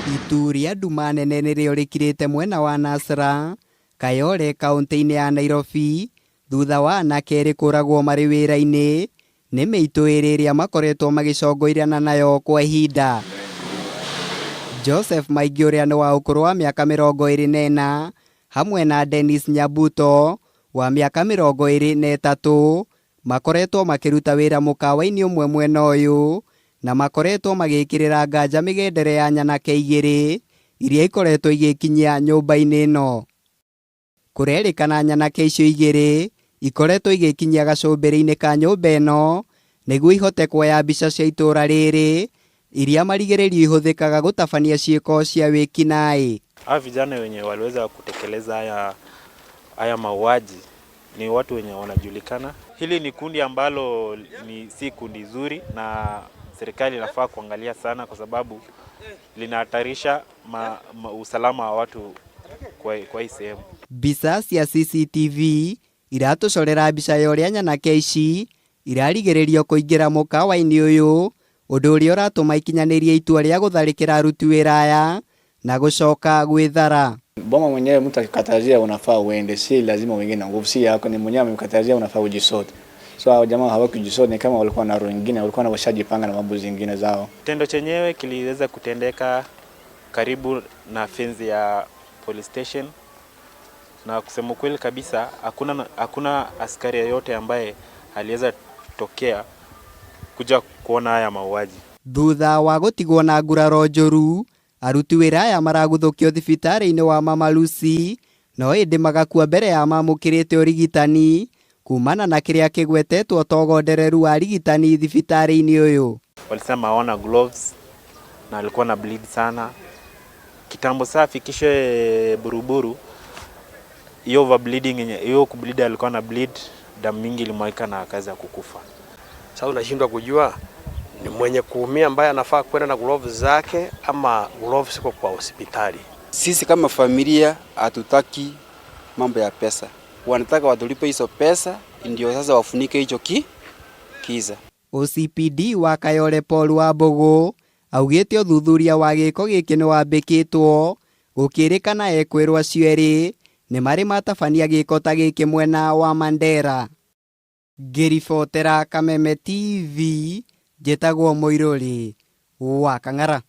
Itu rĩa nduma nene nĩrĩo rĩkirĩte mwena wa Nasra, Kayole kaunti-inĩ ya Nairobi, thutha wa anake erĩ kũragwo marĩ wĩra-inĩ nĩ mĩitũ ĩrĩ ĩrĩa makoretwo magĩcongoirana nayo kwa ihinda. Joseph Maingi ũrĩa nĩ wa ũkũrũ wa mĩaka 24 hamwe na Dennis Nyabuto wa mĩaka 23 makoretwo makĩruta wĩra mũkawa-inĩ ũmwe mwena ũyũ na makoretwo magĩkĩrĩra nganja mĩgendere ya nyanake igĩrĩ iria ikoretwo igĩkinyia nyũmba-inĩ ĩno. Kũrerĩkana nyanake icio igĩrĩ ikoretwo igĩkinyia gacũmbĩrĩ-inĩ ka nyũmba ĩno nĩguo ihote kuoya mbica cia itũra rĩrĩ iria marigĩrĩrio ihũthĩkaga gũtabania ciĩko cia wĩkinaĩ. Hawa vijana wenye waliweza kutekeleza haya mauaji ni watu wenye wanajulikana. Hili ni kundi ambalo ni si kundi zuri, na serikali inafaa kuangalia sana, kwa sababu linahatarisha usalama wa watu kwa hii sehemu. Mbica cia CCTV iratũcorera mbica ya ũrĩa nyanake ici irarigĩrĩrio kũingĩra mũkawa-inĩ ũyũ, ũndũ ũrĩa ũratũma ikinyanĩrie itua rĩa gũtharĩkĩra aruti wĩra aya na gũcoka gwĩthara. Boma mwenyewe mtu akikatazia unafaa uende, si lazima uingie na nguvu, si yako, ni mwenyewe amekatazia, unafaa ujisote. So hao jamaa hawakujisote, ni kama walikuwa na roho nyingine, walikuwa na washajipanga na mambo zingine zao. Kitendo chenyewe kiliweza kutendeka karibu na fence ya police station, na kusema kweli kabisa hakuna askari yeyote ambaye aliweza tokea kuja kuona haya mauaji. Thutha wa gũtigwo na nguraro njũru, aruti wĩra aya maraguthũkio thibitarĩ-inĩ wa Mama Lucy, no ĩndĩ magakua mbere ya mamũkĩrĩte ũrigitani kumana na kĩrĩa kĩgwetetwo ta ũgondereru wa arigitani thibitarĩ-inĩ ũyũ. Walisema hawana gloves na alikuwa na bleed sana. Kitambo saa afikishwe Buruburu, hiyo overbleeding yenye hiyo kubleed, alikuwa na bleed damu mingi ilimwagika na akaanza kukufa. Sasa unashindwa kujua ni mwenye kuumia ambaye anafaa kwenda na gloves zake ama gloves ziko kwa hospitali. Sisi kama familia hatutaki mambo ya pesa, wanataka watulipe hizo pesa ndio sasa wafunike hicho kiza. OCPD wa Kayole Paul Wambugu augĩte ũthuthuria wa gĩko gĩkĩ nĩ wambĩkĩtwo gũkĩrĩkana ekwĩrwo acio erĩ nĩ marĩ matabania gĩko ta gĩkĩ mwena wa Mandera. Ngĩribotera Kameme TV njĩtagwo Mũirũrĩ wa Kang'ara.